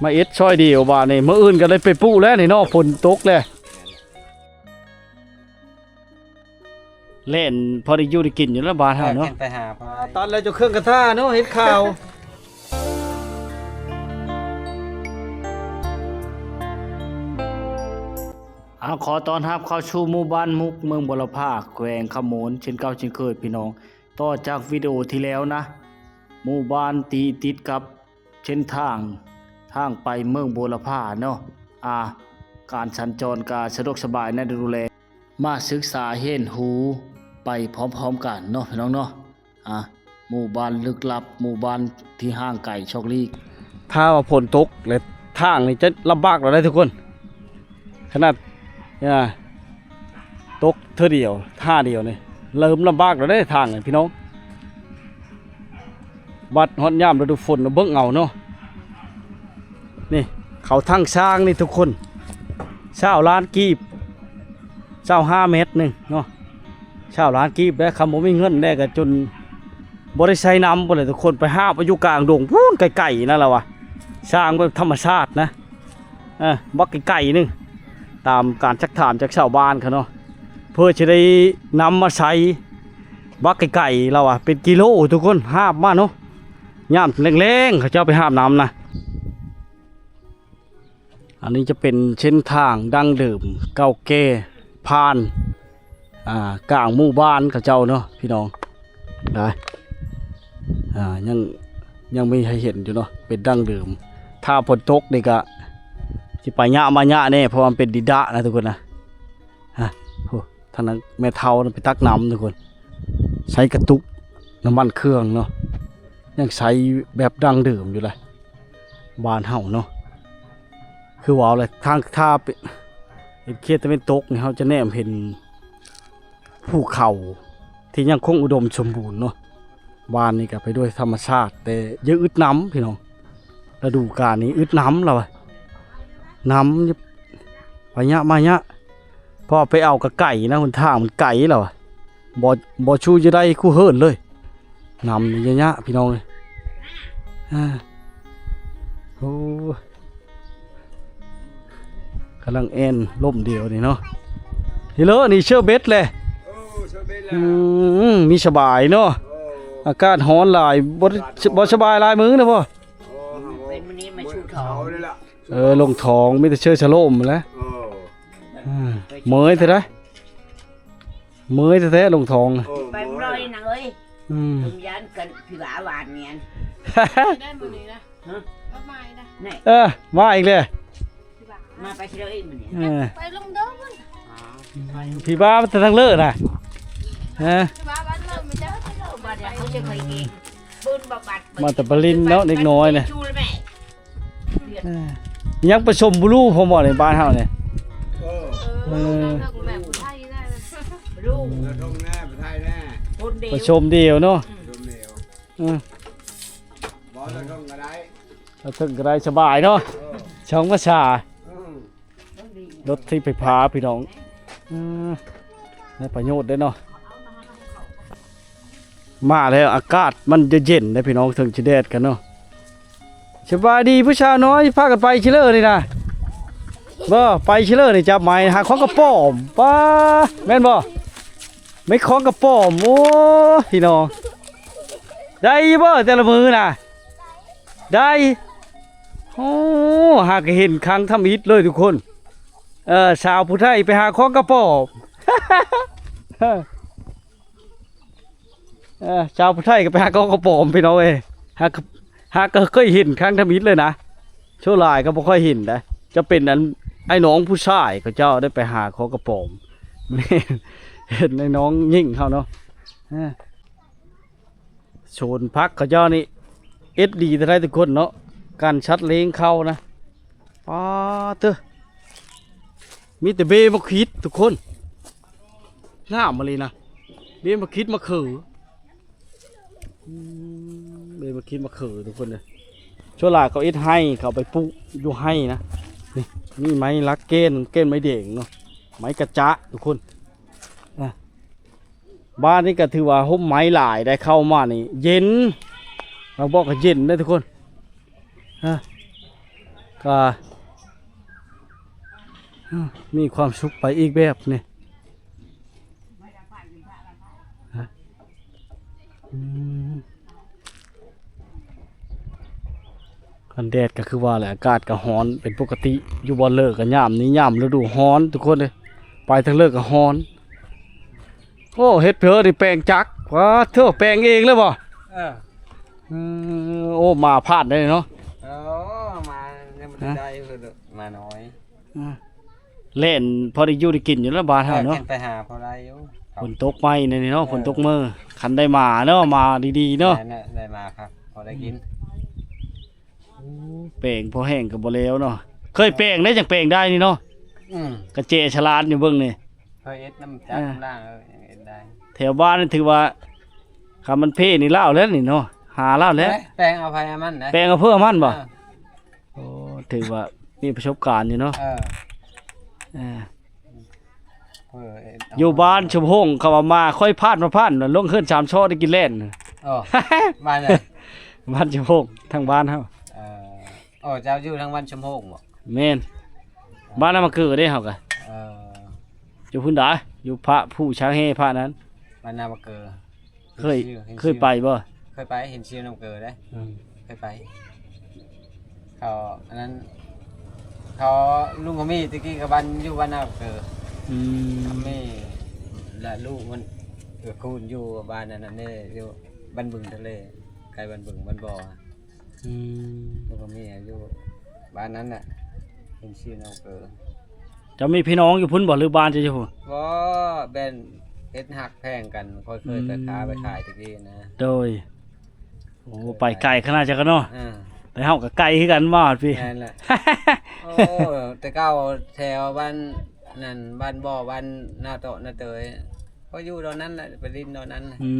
ມາເອັດຊ່ອຍດຽວບາດນີ້ ມື້ອື່ນກໍໄດ້ໄປປູກແລ້ວນີ້ເນາະ ຝົນຕົກແລ້ວ. ແລ່ນພໍໄດ້ຢູ່ໄດ້ກິນຢູ່ແລ້ວບ້ານເຮົາເນາະ ແລ່ນໄປຫາ ຕັດແລ້ວເຈົ້າເຄື່ອງກະທາເນາະ ເຮັດຂ່າວ. ອາ ຂໍຕ້ອນຮັບເຂົ້າສູ່ໝູ່ບ້ານມຸກ ເມືອງບົວລະພາ ແຂວງຄຳມ່ວນ ເຊັ່ນເກົ່າເຊັ່ນເຄີຍພີ່ນ້ອງ. ຕໍ່ຈາກວິດີໂອທີ່ແລ້ວນະ ໝູ່ບ້ານທີ່ຕິດກັບເສັ້ນທາງ ທາງໄປເມືອງບົວລະພາເນາະ ອາ ການສັນຈອນກໍສະດວກສະບາຍໃນລະດູແລ້ງ. ມາສຶກສາຮຽນຮູ້ໄປພ້ອມໆກັນເນາະ ພີ່ນ້ອງເນາະ. ອາ ໝູ່ບ້ານລຶກລັບ ໝູ່ບ້ານທີ່ຫ່າງໄກຊອກຫຼີກ. ຖ້າວ່າຝົນຕົກແລ້ວ ທາງນີ້ຈະລຳບາກແລ້ວເດ້ທຸກຄົນ. ຂະໜາດ ອາ ຕົກເທື່ອດຽວ ທ່າດຽວນີ້ ເລີ່ມລຳບາກແລ້ວເດ້ທາງນີ້ພີ່ນ້ອງ. ບັດຮອດຍາມລະດູຝົນ ເບິ່ງເອົາເນາະ ນີ້ ເຂົາຖັງຊ້າງນີ້ທຸກຄົນ ຊາວລ້ານກີບ ຊາວຫ້າແມັດໜຶ່ງເນາະ ຊາວລ້ານກີບເດ້. ຄັນບໍ່ມີເງິນແດ່ກໍຈົນບໍ່ໄດ້ໃຊ້ນ້ຳພຸ້ນແຫຼະທຸກຄົນ. ໄປຫາບເອົາຢູ່ກາງດົງພຸ້ນ ໄກໆນັ້ນລະວ່າ ສ້າງແບບທຳມະຊາດນະ ເອີ ບັກໄກໆໜຶ່ງ ຕາມການຊັກຖາມຈາກຊາວບ້ານເຂົາເນາະ ເພື່ອຊິໄດ້ນຳມາໃຊ້ ບັກໄກໆລະວ່າ ເປັນກິໂລທຸກຄົນ ຫາບມາເນາະ. ຍາມແລງໆ ເຂົາເຈົ້າໄປຫາບນ້ຳນະ. ອັນນີ້ຈະເປັນເສັ້ນທາງດັ້ງເດີມເກົ່າແກ່ ຜ່ານ ອ່າ ກາງໝູ່ບ້ານເຂົາເຈົ້າເນາະ ພີ່ນ້ອງ ໄດ້ ອ່າ ຍັງ ຍັງມີໃຫ້ເຫັນຢູ່ເນາະ ເປັນດັ້ງເດີມ. ຖ້າຝົນຕົກນີ້ກະຊິໄປຍະມາຍະແດ່ ເພາະວ່າມັນເປັນດິນດະນະທຸກຄົນນະ. ຮະ ໂອ້ ທາງນັ້ນແມ່ເຖົ້ານັ້ນໄປຕັກນ້ຳທຸກຄົນ ໃຊ້ກະຕຸກນ້ຳມັນເຄື່ອງເນາະ ຍັງໃຊ້ແບບດັ້ງເດີມຢູ່ລະ ບ້ານເຮົາເນາະ. ຄືວ່າແຫຼະ ທາງ ຖ້າເປັນເຂດຕາເວັນຕົກນີ້ ເຮົາຈະແນມເຫັນພູເຂົາທີ່ຍັງຄົງອຸດົມສົມບູນເນາະ. ບ້ານນີ້ກໍໄປດ້ວຍທຳມະຊາດ ແຕ່ຢ່າອຶດນ້ຳພີ່ນ້ອງ ລະດູການນີ້ອຶດນ້ຳລະວ່າ ນ້ຳໄປຍະມາຍະ ເພາະໄປເອົາກະໄກນະ ຫົນທາງມັນໄກແລ້ວ ບໍ່ ບໍ່ຊູ່ຈະໄດ້ຄູ່ເຫີນເລີຍ. ນ້ຳນີ້ຍະໆ ພີ່ນ້ອງເອີຍ ອາ ໂອ້ ກຳລັງແອ່ນລົມດຽວນີ້ເນາະ. ເຮີໂລ ນີ້ເຊີເບັດແຫຼະ ເອີ ເຊີເບັດແຫຼະ ອືມ ມີສະບາຍເນາະ ເອີ ອາກາດຮ້ອນຫຼາຍ ບໍ່ ບໍ່ສະບາຍຫຼາຍມື້ນະພໍ່ ເອີ ເປັນມື້ນີ້ມາຊູ່ທ້ອງ ເອີ ລົງທ້ອງ ມີແຕ່ເຊີສະໂລມແຫຼະ ເອີ ເອີ ເມີຍແທ້ໃດ ເມີຍແທ້ໆ ລົງທ້ອງ ເອີ ໄປບໍ່ໄດ້ນາງເອີຍ ອືມ ຢ້ານກັນ ພີ່ວ່າຫວານແມ່ນ ໄດ້ມື້ນີ້ນະ ຮະ ມາໃໝ່ນະ ເອີ ມາອີກແລ້ວ ມາໄປຊິເລີຍມື້ນີ້ ເອີ ໄປລົງເດີພຸ້ນ ພີ່ວ່າມາແຕ່ທາງເລີນະ ຮະ ພີ່ວ່າບ້ານເລີມັນຈະ ບໍ່ໄດ້ ເຂົາຈະໄປເອງ ມາແຕ່ປະລິນເນາະ ເດັກນ້ອຍນະ ຍັງປະສົມບໍ່ຮູ້ ພໍ່ໝໍໃນບ້ານເຮົານີ້ ເອີ ເອີ ປະສົມດຽວເນາະ ເອີ ບໍ່ລະເທິງກໍໄດ້ ລະເທິງກໍໄດ້ສະບາຍເນາະ ເອີ ຊ່ອງພາສາ ເອີ ລົດຖີບໄຟຟ້າພີ່ນ້ອງ ເອີ ໄດ້ປະໂຫຍດເດ້ເນາະ. ມາແລ້ວອາກາດມັນຈະເຢັນເດ້ພີ່ນ້ອງ ເຖິງຊິແດດກັນເນາະ. ສະບາຍດີຜູ້ສາວນ້ອຍ ພາກັນໄປຊິເລີນີ້ນະ ບໍ່ ໄປຊິເລີນີ້ ຈັບໄມ້ຫາຂອງກະປອມ ປ້າ ແມ່ນບໍ່ ແມ່ນຂອງກະປອມ. ໂອ້ ພີ່ນ້ອງ ໄດ້ຢູ່ບໍ່ແຕ່ລະມື້ນະ ໄດ້ ໂອ້ ຫາກະເຫັນຄັ້ງທຳອິດເລີຍທຸກຄົນ ເອີ ສາວຜູ້ໄທໄປຫາຂອງກະປອມ ເອີ ສາວຜູ້ໄທກໍໄປຫາຂອງກະປອມພີ່ນ້ອງເອີຍ ຫາກະ ຫາກະເຄີຍເຫັນຄັ້ງທຳອິດເລີຍນະ ສ່ວນຫຼາຍກໍບໍ່ຄ່ອຍເຫັນໃດ ຈະເປັນອັນ ອ້າຍນ້ອງຜູ້ຊາຍເຂົາເຈົ້າໄດ້ໄປຫາຂອງກະປອມ ເຫັນອ້າຍນ້ອງຍິງເຮົາເນາະ ເອີ ໂຊນຜັກເຂົາເຈົ້ານີ້ເອັດດີແທ້ໆ ທຸກຄົນເນາະ ກັນສັດເລ້ງເຂົ້ານະ ປາດເຕີ ມີແຕ່ເບ້ໝາກຂິດທຸກຄົນ ງາມອີ່ຫຼີນະ ເບ້ໝາກຂິດໝາກເຂີ ອືມ ເບ້ໝາກຂິດໝາກເຂີທຸກຄົນເດີ ສ່ວນຫຼາຍເຂົາເຮັດໄຮ່ ເຂົາເອົາໄປປູກຢູ່ໄຮ່ນະ ນີ້ ມີໄມ້ລັກແກ່ນ ແກ່ນໄມ້ແດງເນາະ ໄມ້ກະຈະທຸກຄົນ ອ່າ ບ້ານນີ້ກໍຖືວ່າຮົ່ມໄມ້ຫຼາຍໄດ໋ ເຂົ້າມານີ້ເຢັນ ເຮົາບອກກໍເຢັນເດ້ທຸກຄົນ ຮະ ກໍມີຄວາມສຸກໄປອີກແບບນີ້. ຮະ ອືມ ຄັນແດດກໍຄືວ່າແຫຼະ ອາກາດກໍຮ້ອນເປັນປົກກະຕິ ຢູ່ບ່ອນເລີກກໍຍາມນີ້ຍາມລະດູຮ້ອນທຸກຄົນເດ້ ໄປທາງເລີກກໍຮ້ອນ. ໂອ້ ເຮັດເພີນີ້ແປງຈັກ ວ້າໂທ້ ແປງເອງເລີຍບໍ່? ເອີ ເອີ ໂອ້ ມາພາດໄດ້ເນາະ. ເອີ ມາຍັງບໍ່ໄດ້ ມານ້ອຍ. ອ່າ ແລ່ນພໍໄດ້ຢູ່ໄດ້ກິນຢູ່ແລ້ວບ້ານເຮົາເນາະ ເອີ ຂຶ້ນໄປຫາພໍໄດ້ຢູ່. ຝົນຕົກໃໝ່ນີ້ເນາະ ເອີ ຝົນຕົກມື້ ຄັນໄດ້ມາເນາະ ມາດີໆເນາະ ແມ່ນແຫຼະ ໄດ້ມາຄັກພໍໄດ້ກິນ. ອືມ ໂອ້ ແປງພໍແຫ້ງກໍບໍ່ແລ້ວເນາະ ເຄີຍແປງໄດ້ຈັ່ງແປງໄດ້ນີ້ເນາະ. ອືມ ກະເຈສະຫຼານຢູ່ເບິ່ງນີ້ ເຄີຍເຮັດນຳຈັກ ອ່າ ນຳລ່າງ ເອີ ຍັງເຮັດໄດ້. ແຖວບ້ານນີ້ຖືວ່າ ຄັນມັນເພນີ້ລາວແລ້ວນີ້ເນາະ ຫາລາວແລ້ວ. ເອີ ແປງເອົາໃຜເອົາມັນນະ ແປງເອົາເພິ່ນເອົາມັນບໍ່? ອ່າ ໂອ້ ຖືວ່າມີປະສົບການຢູ່ເນາະ. ເອີ ເອີ ເອີ ຢູ່ບ້ານຊຸມໂຮງ ເຂົາເອົາມາ ຂ້ອຍພາດມາພາດ ລົງເຮືອນສາມຊໍໄດ້ກິນແລ່ນ. ອໍ ບ້ານໃດ? ບ້ານຊຸມໂຮງ ທາງບ້ານເຮົາ. ເອີ ອໍ ເຈົ້າຢູ່ທາງບ້ານຊຸມໂຮງບໍ? ແມ່ນ ບ້ານນາມາເກີເດ້ເຮົາກະ. ເອີ ຢູ່ພຸ້ນດາ ຢູ່ພະພູຊາງແຮ່ ພະນັ້ນ ບ້ານນາມາເກີ. ເຄີຍ ເຄີຍໄປບໍ່? ເຄີຍໄປ ເຫັນຊິວນຳເກີເດ້. ອືມ ເຄີຍໄປ ເຂົາອັນນັ້ນ ເຂົາ ລຸງເຂົາມີແຕ່ກີ້ກໍບ້ານ ຢູ່ບ້ານນາເກີ. ອືມ ເຂົາມີ ແລະ ລູກມັນ ເກືອຄູນຢູ່ບ້ານອັນນັ້ນເດ້ ຢູ່ບ້ານບຶງທະເລ ໃກ້ບ້ານບຶງ ບ້ານບໍ່. ອືມ ລູກເຂົາມີຢູ່ບ້ານນັ້ນນະ ເຫັນຊິວນຳເກີ. ເຈົ້າມີພີ່ນ້ອງຢູ່ພຸ້ນບໍ່ ຫຼືບ້ານເຈົ້າຢູ່ພຸ້ນ? ບໍ່ ແມ່ນເຮັດຮັກແພງກັນ ຂ້ອຍເຄີຍໄປຄ້າ ອືມ ໄປຂາຍແຕ່ກີ້ນະ. ໂດຍ ໂອ້ ໄປໄກຂະໜາດຈັກເນາະ. ເອີ ແຕ່ເຮົາກໍໄກຄືກັນມາຮອດພີ້. ແມ່ນແຫຼະ ໂອ້ ແຕ່ເກົ່າແຖວບ້ານນັ້ນ ບ້ານບໍ່ ບ້ານນາເຕາະນາເຕີຍ ກໍຢູ່ດອນນັ້ນແຫຼະ ໄປຫຼິ້ນດອນນັ້ນ. ອື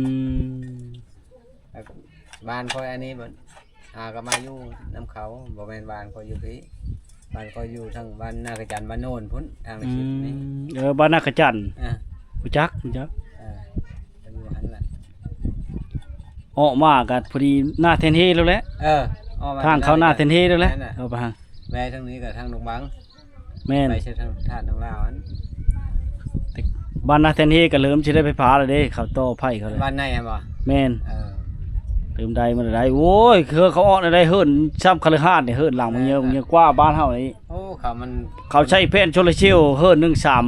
ມ ບ້ານຂ້ອຍອັນນີ້ ຫາກໍມາຢູ່ນຳເຂົາ ບໍ່ແມ່ນບ້ານຂ້ອຍຢູ່ພີ້ ບ້ານຂ້ອຍຢູ່ທາງບ້ານນາກະຈັນ ບ້ານໂນນພຸ້ນ ທາງນາຊິດນີ້. ອືມ ເອີ ບ້ານນາກະຈັນ. ອ່າ ຮູ້ຈັກ ຮູ້ຈັກ. ເອີ ຢູ່ຫັ້ນແຫຼະ ອອກມາກໍພໍດີນາແທນເຮແລ້ວແຫຼະ. ເອີ ອອກມາທາງເຂົ້ານາແທນເຮແລ້ວແຫຼະ. ແມ່ນແຫຼະ ເຂົ້າໄປຫາ ແວະທາງນີ້ກໍທາງດົງບັງ. ແມ່ນ ໄປເຊິ່ງທາດທາງລາວຫັ້ນ. ແຕ່ບ້ານນາແທນເຮກໍເລີ່ມຊິໄດ້ໄຟຟ້າແລ້ວເດ້ ເຂົາຕໍ່ໄຟເຂົາແລ້ວ. ບ້ານໃນຫັ້ນບໍ່? ແມ່ນ ເອີ ເລີ່ມໄດ້ມາແລ້ວໄດ໋. ໂອ້ຍ ເຮືອເຂົາອອກແລ້ວໄດ໋ ເຮືອນຊ່ຳຄະລືຫາດນີ້ ເຮືອນຫຼັງມັນເຍອະ ເຮືອນ ມັນເຍອະກວ່າບ້ານເຮົານີ້. ໂອ້ ເຂົາມັນ ເຂົາໃຊ້ແຜ່ນໂຊລາເຊວ ເຮືອນໜຶ່ງສາມ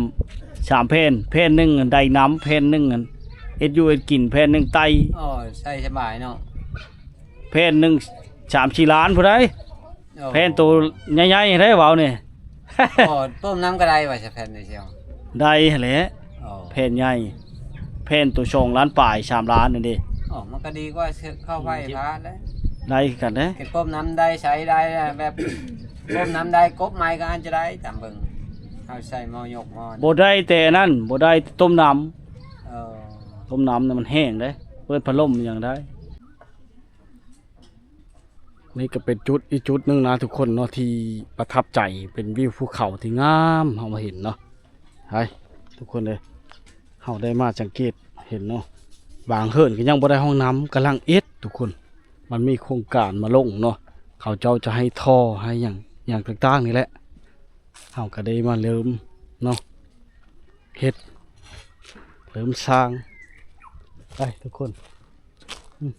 ສາມແຜ່ນ ແຜ່ນໜຶ່ງໄດນ້ຳ ແຜ່ນໜຶ່ງອັນເຮັດຢູ່ເຮັດກິນ ແຜ່ນໜຶ່ງໄຕ້. ອໍ ໃຊ້ສະບາຍເນາະ ແຜ່ນໜຶ່ງສາມສີ່ລ້ານພຸ້ນໃດ໋. ໂອ້ ແຜ່ນໂຕໃຫຍ່ໆ ໃດ໋ເວົ້ານີ້. ອໍ ຕົ້ມນ້ຳກໍໄດ້ວ່າຊະ ແຜ່ນນີ້ຊິເອົາ ໄດ້ຫັ້ນແຫຼະ. ອໍ ແຜ່ນໃຫຍ່ ແຜ່ນໂຕສອງລ້ານປາຍ ສາມລ້ານນັ້ນເດ້. ອໍ ມັນກໍດີກວ່າເຂົ້າໄຟຟ້າແຫຼະ ໄດ້ຄືກັນເດ້. ເຮັດຕົ້ມນ້ຳໄດ້ ໃຊ້ໄດ້ ແບບຕົ້ມນ້ຳໄດ້ ກົບໄມ້ກໍອາດຈະໄດ້ ຕາມເບິ່ງ ເຮົາໃຊ້ໝໍ້ຍົກໝໍ້ ບໍ່ໄດ້ແຕ່ນັ້ນ ບໍ່ໄດ້ຕົ້ມນ້ຳ. ເອີ ຕົ້ມນ້ຳນະມັນແຫ້ງເດ້ ເປີດພັດລົມຫຍັງໄດ້. ນີ້ກໍເປັນຈຸດອີກຈຸດໜຶ່ງນະທຸກຄົນເນາະ ທີ່ປະທັບໃຈ ເປັນວິວພູເຂົາທີ່ງາມ ເຮົາມາເຫັນເນາະ. ໄປ ທຸກຄົນເອີຍ ເຮົາໄດ້ມາສັງເກດເຫັນເນາະ ບາງເຮືອນກໍຍັງບໍ່ໄດ້ຫ້ອງນ້ຳ ກຳລັງເຮັດທຸກຄົນ. ມັນມີໂຄງການມາລົງເນາະ ເຂົາເຈົ້າຈະໃຫ້ທໍ່ໃຫ້ຫຍັງ ຫຍັງຕ່າງໆນີ້ແຫຼະ. ເຮົາກໍໄດ້ມາເລີ່ມເນາະ ເຮັດ ເລີ່ມສ້າງ ໄປທຸກຄົນ. ອືມ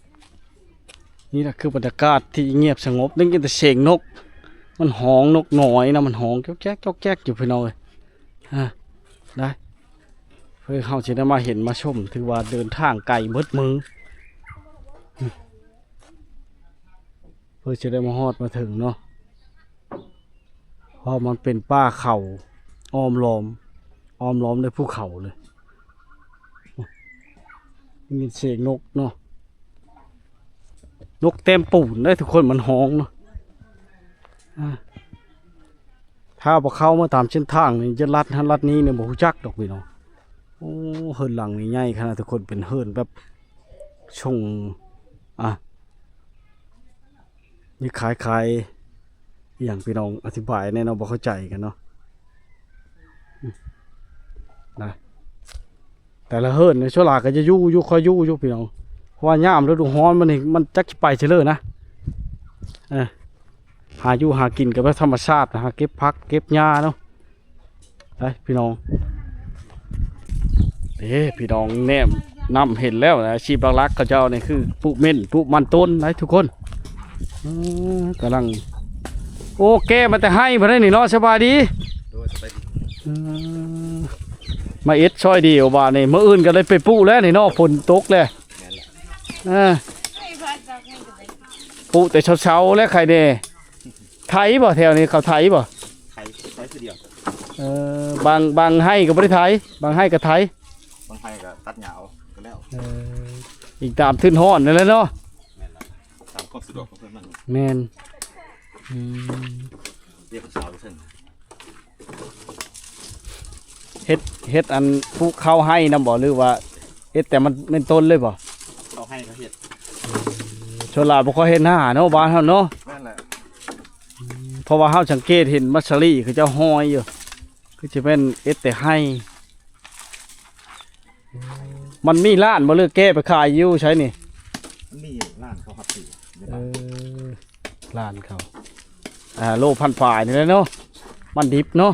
ນີ້ລະຄືບັນຍາກາດທີ່ງຽບສະຫງົບ ໄດ້ຍິນແຕ່ສຽງນົກ ມັນຮ້ອງ ນົກນ້ອຍນະ ມັນຮ້ອງຈອກແຈກ ຈອກແຈກຢູ່ພີ່ນ້ອງເອີຍ. ອ່າ ໄດ້ ເພື່ອເຮົາຊິໄດ້ມາເຫັນມາຊົມ ຖືວ່າເດີນທາງໄກເບິດມື້ ອືມ ເພື່ອຊິໄດ້ມາຮອດມາເຖິງເນາະ. ເພາະມັນເປັນປ່າເຂົາອ້ອມລ້ອມ ອ້ອມລ້ອມດ້ວຍພູເຂົາເລີຍ. ໄດ້ຍິນສຽງນົກເນາະ ນົກແຕ້ມປູນເດ້ທຸກຄົນ ມັນຮ້ອງເນາະ. ອ່າ ຖ້າບໍ່ເຂົ້າມາຕາມເສັ້ນທາງນີ້ ຈະລັດຫັ້ນລັດນີ້ນີ້ ບໍ່ຮູ້ຈັກດອກພີ່ນ້ອງ. ໂອ້ ເຮືອນຫຼັງນີ້ໃຫຍ່ຂະໜາດທຸກຄົນ ເປັນເຮືອນແບບຊົງ ອ່າ ນີ້ຂາຍ ຂາຍອີ່ຫຍັງພີ່ນ້ອງ ອະທິບາຍແດ່ເນາະ ບໍ່ເຂົ້າໃຈກັນເນາະ. ອືມ ນະ ແຕ່ລະເຮືອນນີ້ສ່ວນຫຼາຍກໍຈະຢູ່ ຢູ່ ຄ່ອຍຢູ່ຢູ່ພີ່ນ້ອງ ເພາະວ່າຍາມລະດູຮ້ອນມານີ້ ມັນຈັກຊິໄປໃສເລີຍນະ. ເອີ ຫາຢູ່ຫາກິນກໍແບບທຳມະຊາດ ຫາເກັບຜັກເກັບຫຍ້າເນາະ. ໄປພີ່ນ້ອງ ເດ້ພີ່ນ້ອງ ແນມນຳເຫັນແລ້ວນະ ອາຊີບຫຼັກໆເຂົາເຈົ້ານີ້ຄືປູກເມັນ ປູກມັນຕົ້ນໄດ໋ທຸກຄົນ. ເອີ ກຳລັງ ໂອ້ ແກ່ມາແຕ່ໄຮ່ພຸ້ນເດ້ນີ້ເນາະ. ສະບາຍດີ ໂດຍ ສະບາຍດີ. ເອີ ມາເຮັດຊ່ອຍດຽວບາດນີ້ ມື້ອື່ນກໍໄດ້ໄປປູກແລ້ວນີ້ເນາະ ຝົນຕົກແລ້ວ. ແມ່ນແຫຼະ ເອີ ປູກແຕ່ເຊົ້າໆແລ້ວ ໃຄແດ່. ໄຖບໍ່ ແຖວນີ້ເຂົາໄຖບໍ່? ໄຖ ໄຖຄືດຽວ. ເອີ ບາງ ບາງໄຮ່ກໍບໍ່ໄດ້ໄຖ ບາງໄຮ່ກໍໄຖ ບາງໄຮ່ກໍຕັດຫຍ້າເອົາກໍແລ້ວ. ເອີ ອີງຕາມທຶນຮ້ອນນັ້ນແຫຼະເນາະ. ແມ່ນລະ ຕາມຄວາມສະດວກຂອງເພິ່ນນັ້ນ. ແມ່ນ ອືມ ເຮັດສາວເຊິ່ງ ເຮັດ ເຮັດອັນປູກເຂົ້າໄຮ່ນຳບໍ່ ຫຼືວ່າເຮັດແຕ່ມັນ ມັນຕົ້ນເລີຍບໍ່? ເຂົ້າໄຮ່ກໍເຮັດ. ສ່ວນຫຼາຍບໍ່ຄ່ອຍເຫັນໜ້າເນາະ ບ້ານເຮົາເນາະ. ແມ່ນແຫຼະ ເພາະວ່າເຮົາສັງເກດເຫັນມັດສະລີເຂົາເຈົ້າຫ້ອຍຢູ່ ຄືຊິແມ່ນເຮັດແຕ່ໄຮ່. ມັນມີຮ້ານບໍ່ ຫຼືແກ່ໄປຂາຍຢູ່ໃສນີ້? ມີຮ້ານເຂົາຮັບຊື້ຢູ່. ເອີ ຮ້ານເຂົາ ອ່າ ໂລພັນປາຍນີ້ແຫຼະເນາະ ມັນດິບເນາະ.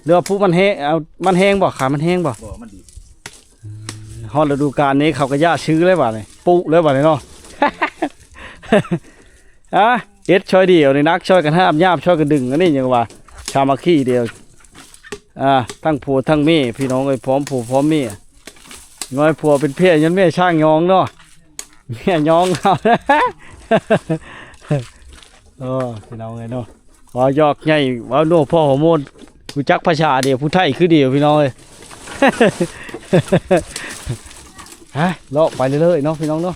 ຫຼືວ່າປູກມັນແຫ້ງ ເອົາມັນແຫ້ງບໍ່? ຂາຍມັນແຫ້ງບໍ່? ບໍ່ ມັນດິບ. ຮອດລະດູການນີ້ເຂົາກໍຢ່າຊື້ແລ້ວບາດນີ້ ປູກແລ້ວບາດນີ້ເນາະ. ອາ ເຮັດຊ່ອຍດຽວນີ້ ໜັກຊ່ອຍກັນຫາບ ຫຍາບຊ່ອຍກັນດຶງ ອັນນີ້ຫຍັງວ່າສາມັກຄີດຽວ. ອາ ທັງຜົວທັງເມຍ ພີ່ນ້ອງເອີຍ ພ້ອມຜົວພ້ອມເມຍ. ນ້ອຍຜົວເປັນເພຍຍ້ອນເມຍຊ້າງຍອງເນາະ ເມຍຍອງເຮົາ. ໂອ້ ພີ່ນ້ອງເອີຍເນາະ ເວົ້າຢອກໃຫຍ່ ເວົ້າໂນ້ພໍ່ຫົວໂມນ ຮູ້ຈັກພາສາດຽວ ຜູ້ໄທຄືດຽວ ພີ່ນ້ອງເອີຍ. ຮະ ເລາະໄປເລື້ອຍໆເນາະ ພີ່ນ້ອງເນາະ.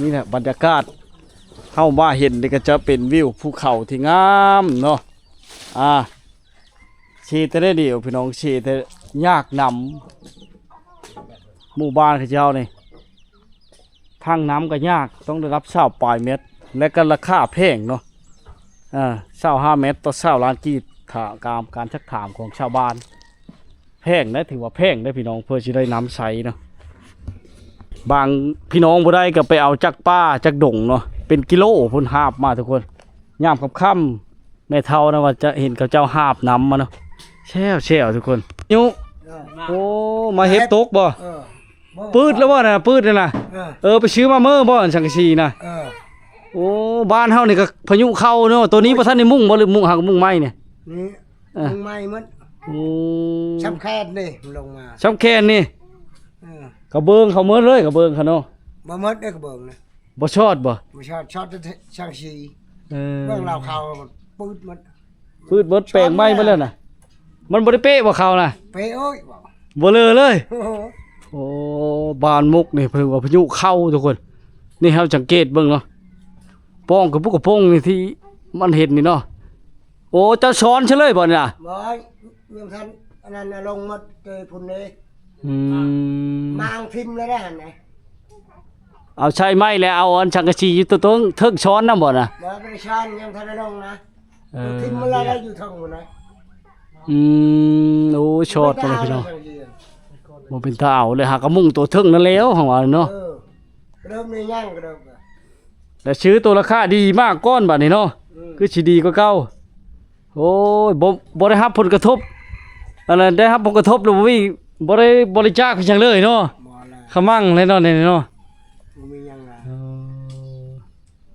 ນີ້ແຫຼະບັນຍາກາດ ເຮົາມາເຫັນນີ້ກໍຈະເປັນວິວພູເຂົາທີ່ງາມເນາະ. ອ່າ ເຊແຕ່ແນວດຽວ ພີ່ນ້ອງ ເຊແຕ່ຍາກນ້ຳ ໝູ່ບ້ານເຂົາເຈົ້ານີ້ ທາງນ້ຳກໍຍາກ ຕ້ອງໄດ້ຮັບຊາວປາຍແມັດ ແລະກໍລາຄາແພງເນາະ. ເອີ ຊາວຫ້າແມັດຕໍ່ຊາວລ້ານກີບ ຖ້າຕາມການຊັກຖາມຂອງຊາວບ້ານ ແພງເດ້ ຖືວ່າແພງເດ້ພີ່ນ້ອງ ເພື່ອຊິໄດ້ນ້ຳໃຊ້ເນາະ. ບາງພີ່ນ້ອງບໍ່ໄດ້ກໍໄປເອົາຈາກປ່າຈາກດົງເນາະ ເປັນກິໂລພຸ້ນຫາບມາທຸກຄົນ. ຍາມຄ່ຳໆ ແມ່ເຖົ້ານະວ່າຈະເຫັນເຂົາເຈົ້າຫາບນ້ຳມາເນາະ ແຊວໆ ທຸກຄົນ. ຍຸ ເອີ ໂອ້ ມາເຫັບຕົກບໍ່? ເອີ ປືດແລ້ວບໍ່ນະ? ປືດແລ້ວນະ. ເອີ ເອີ ໄປຊື້ມາເມີ່ບໍ່ ອັນສັງກະສີນະ? ເອີ ໂອ້ ບ້ານເຮົານີ້ກໍພາຍຸເຂົ້າເນາະ. ໂຕນີ້ບໍ່ທັນໄດ້ມຸງບໍ່ ຫຼືມຸງ ຫາກະມຸງໄມ້ນີ້? ນີ້ ເອີ ມຸງໄມ້ໝົດ. ໂອ້ ຊ່ຳແຄນນີ້ລົງມາ ຊ່ຳແຄນນີ້. ເອີ ກະເບື້ອງເຂົາໝົດເລີຍ ກະເບື້ອງເຂົາເນາະ. ບໍ່ໝົດເດ້ກະເບື້ອງນະ. ບໍ່ຊອດບໍ່? ບໍ່ຊອດ ຊອດແຕ່ສັງກະສີ. ເອີ ເບື້ອງລາວເຂົາປືດໝົດ ປືດໝົດ ແປງໄມ້ໝົດແລ້ວນະ. ມັນບໍ່ໄດ້ເປະບໍ່ເຂົານະ? ເປະໂອ້ຍ ບໍ່ເລີເລີຍ. ໂອ້ ໂອ້ ບ້ານມຸກນີ້ເພິ່ນວ່າພາຍຸເຂົ້າທຸກຄົນ. ນີ້ເຮົາສັງເກດເບິ່ງເນາະ ປ່ອງກະປຸກກະປົງນີ້ທີ່ມັນເຫັນນີ້ເນາະ. ໂອ້ ເຈົ້າຊ້ອນຊະເລີຍບໍ່ນີ້ນະ? ບໍ່ ຍັງບໍ່ທັນອັນນັ້ນນະ ລົງໝົດແຕ່ພຸ້ນເດ້. ອືມ ມາງຖິ້ມແລ້ວໄດ໋ຫັ້ນນະ. ເອົາໃຊ້ໄມ້ແລ້ວເອົາອັນສັງກະສີຢູ່ຕົວເທິງ ເທິງຊ້ອນນຳບໍ່ນະ? ບໍ່ໄດ້ຊ້ອນ ຍັງບໍ່ທັນໄດ້ລົງນະ. ເອີ ຖິ້ມມັນແລ້ວຢູ່ເທິງພຸ້ນນະ. ອືມ ໂອ້ ຊອດໄປເລີຍພີ່ນ້ອງ ບໍ່ເປັນຕາເອົາເລີຍ. ຫາກະມຸງຕົວເທິງນັ້ນແລ້ວ ເຮົາວ່າເນາະ. ເອີ ເລີ່ມໄດ້ຍັງກະເດີມ ແລ້ວຊື້ໂຕລາຄາດີມາກ່ອນບາດນີ້ເນາະ. ອືມ ຄືຊິດີກວ່າເກົ່າ. ໂອ້ຍ ບໍ່ ບໍ່ໄດ້ຮັບຜົນກະທົບ ອັນນັ້ນ ໄດ້ຮັບຜົນກະທົບແລ້ວບໍ່ມີ ບໍ່ໄດ້ບໍລິຈາກອີ່ຫຍັງເລີຍເນາະ. ບໍ່ແລ້ວ ຂະມັງແລ້ວເນາະ ນີ້ເນາະ ບໍ່ມີຫຍັງແລ້ວ. ເອີ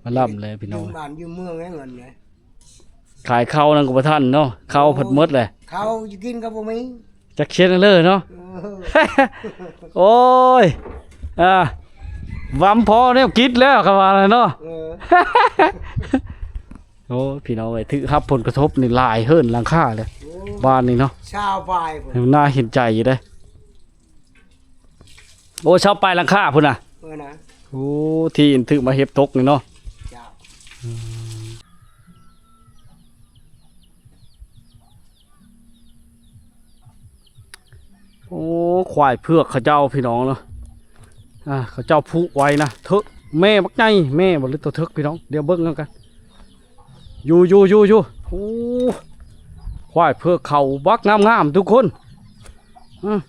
ມາລຳແລ້ວພີ່ນ້ອງ ຢືມບ້ານຢືມເມືອງແລ້ວເງິນເດ້. ຂາຍເຂົ້ານັ້ນກໍບໍ່ທັນເນາະ ເຂົ້າເພິ່ນໝົດແຫຼະ ເຂົ້າຈະກິນກໍບໍ່ມີ. ຈັກເຊັນເລີເນາະ. ເອີ ໂອ້ຍ ອ່າ ວຳພໍແນວກິນແລ້ວ ຄຳວ່ານັ້ນເນາະ. ເອີ ໂອ້ ພີ່ນ້ອງເອີຍ ຖືກຮັບຜົນກະທົບນີ້ຫຼາຍເຮືອນຫຼັງຄາເລີຍ. ໂອ້ ບ້ານນີ້ເນາະ ຊາວປາຍພຸ້ນ ໜ້າເຫັນໃຈຢູ່ເດ້. ໂອ້ ຊາວປາຍຫຼັງຄາພຸ້ນນະ. ເອີນະ ໂອ້ ທີ່ຖືກມາເຫັບຕົກນີ້ເນາະ. ເຈົ້າ ອືມ ໂອ້ ຄວາຍເຜືອກເຂົາເຈົ້າພີ່ນ້ອງເນາະ. ອ່າ ເຂົາເຈົ້າຜູກໄວ້ນະ ເຖິກ ແມ່ບັກໃຫຍ່ ແມ່ບໍ່ ຫຼືໂຕເຖິກພີ່ນ້ອງ ດຽວເບິ່ງນຳກັນ. ຢູ່ ຢູ່ ຢູ່ ຢູ່. ໂອ້ ຄວາຍເຜືອກເຂົາບັກງາມໆ ທຸກຄົນ. ອືມ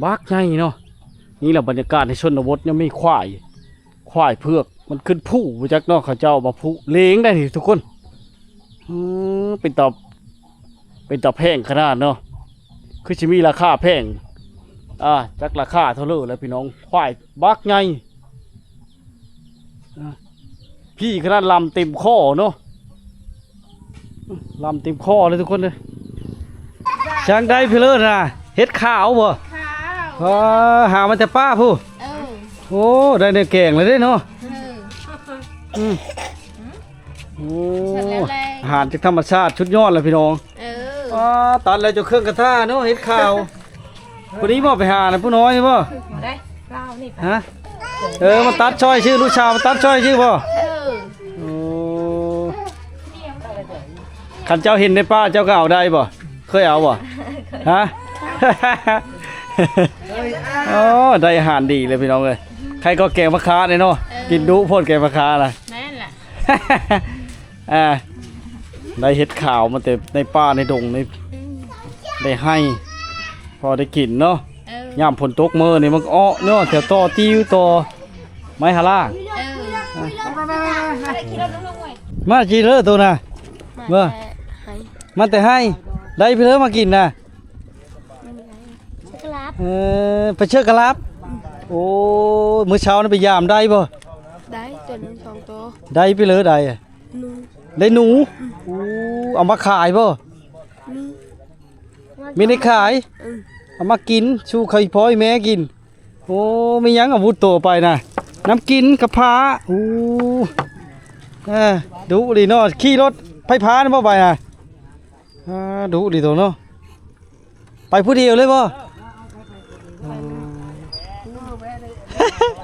ບັກໃຫຍ່ເນາະ. ນີ້ແຫຼະບັນຍາກາດໃນຊົນນະບົດ ຍັງມີຄວາຍ ຄ ຄວາຍເຜືອກ ມັນຂຶ້ນພູບໍ່ຈັກເນາະ ເຂົາເຈົ້າເອົາມາຜູກເລງໄດ້ນີ້ທຸກຄົນ. ເອີ ເປັນຕາ ເປັນຕາແພງຂະໜາດເນາະ ຄືຊິມີລາຄາແພງ. ອ່າ ຈັກລາຄາເທົ່າເລີແຫຼະພີ່ນ້ອງ ຄວາຍບັກໃຫຍ່. ອ່າ ພີ້ຂະໜາດ ລຳເຕັມຄໍເນາະ ລຳເຕັມຄໍເລີຍທຸກຄົນເອີຍ. ຊ່າງໄດ້ພີ້ເລີນະ ເຫັດຂາວບໍ່? ຂາວ ເອີ ຫາມາແຕ່ປ່າພຸ້ນ. ເອີ ໂອ້ ໄດ້ແນວແກງແລ້ວເດ້ເນາະ. ເອີ ອືມ ໂອ້ ອາຫານຈາກທຳມະຊາດສຸດຍອດເລີຍພີ່ນ້ອງ. ເອີ ອ່າ ຕັດແລ້ວເຈົ້າເຄື່ອງກະທາເນາະ ເຫັດຂາວ. ຜູ້ນີ້ບໍ່ໄປຫານະ ຜູ້ນ້ອຍນີ້ບໍ່? ຮະ? ເອີ ມາຕັດຊ່ອຍຊື່ ລູກສາວມາຕັດຊ່ອຍຊື່ບໍ່? ເອີ ໂອ້ ຄັນເຈົ້າເຫັນໃນປ່າເຈົ້າກໍເອົາໄດ້ບໍ່? ເຄີຍເອົາບໍ່? ຮະ? ໂອ້ ໄດ້ອາຫານດີເລີຍພີ່ນ້ອງເອີຍ. ໃຄກໍແກງຜັກຄານີ້ເນາະ. ເອີ ກິນດຸໂພດແກງຜັກຄານະ. ແມ່ນແຫຼະ. ອ່າ ໄດ້ເຫັດຂາວມາແຕ່ໃນປ່າໃນດົງນີ້ ອືມ ໄດ້ໃຫ້ພໍໄດ້ກິນເນາະ. ເອີ ຍາມຝົນຕົກມື້ນີ້ມັນກໍເອາະເນາະ ແຖວຕໍ່ຕິວຕໍ່ໄມ້ຫາລາ. ເອີ ອ່າ ມາກິນເດີໂຕນະ ມາ ມາແຕ່ໄຮ່ ໄດ້ພີ້ເລີມາກິນນະ. ເອີ ໄປເຊີກະລາບ. ໂອ້ ມື້ເຊົ້ານີ້ໄປຢາມໄດ້ບໍ່? ໄດ້ ຕົວໜຶ່ງສອງໂຕ. ໄດ້ພີ້ເລີໄດ້? ໜູ ໄດ້ໜູ. ອືມ ໂອ້ ເອົາມາຂາຍບໍ່? ມີ ມີໄດ້ຂາຍ. ເອີ ເອົາມາກິນສູ່ຂ້າຍພໍ່ໃຫ້ແມ່ກິນ. ໂອ້ ມີຫຍັງອາວຸດໂຕໄປນະ? ນ້ຳກິນກັບຜ້າ. ໂອ້ ເອີ ດຸດີເນາະ. ຂີ່ລົດໄຟຟ້ານະບໍ່ໄປນະ? ອ່າ ດຸດີໂຕເນາະ. ໄປຜູ້ດຽວເລີຍບໍ່? ອືມ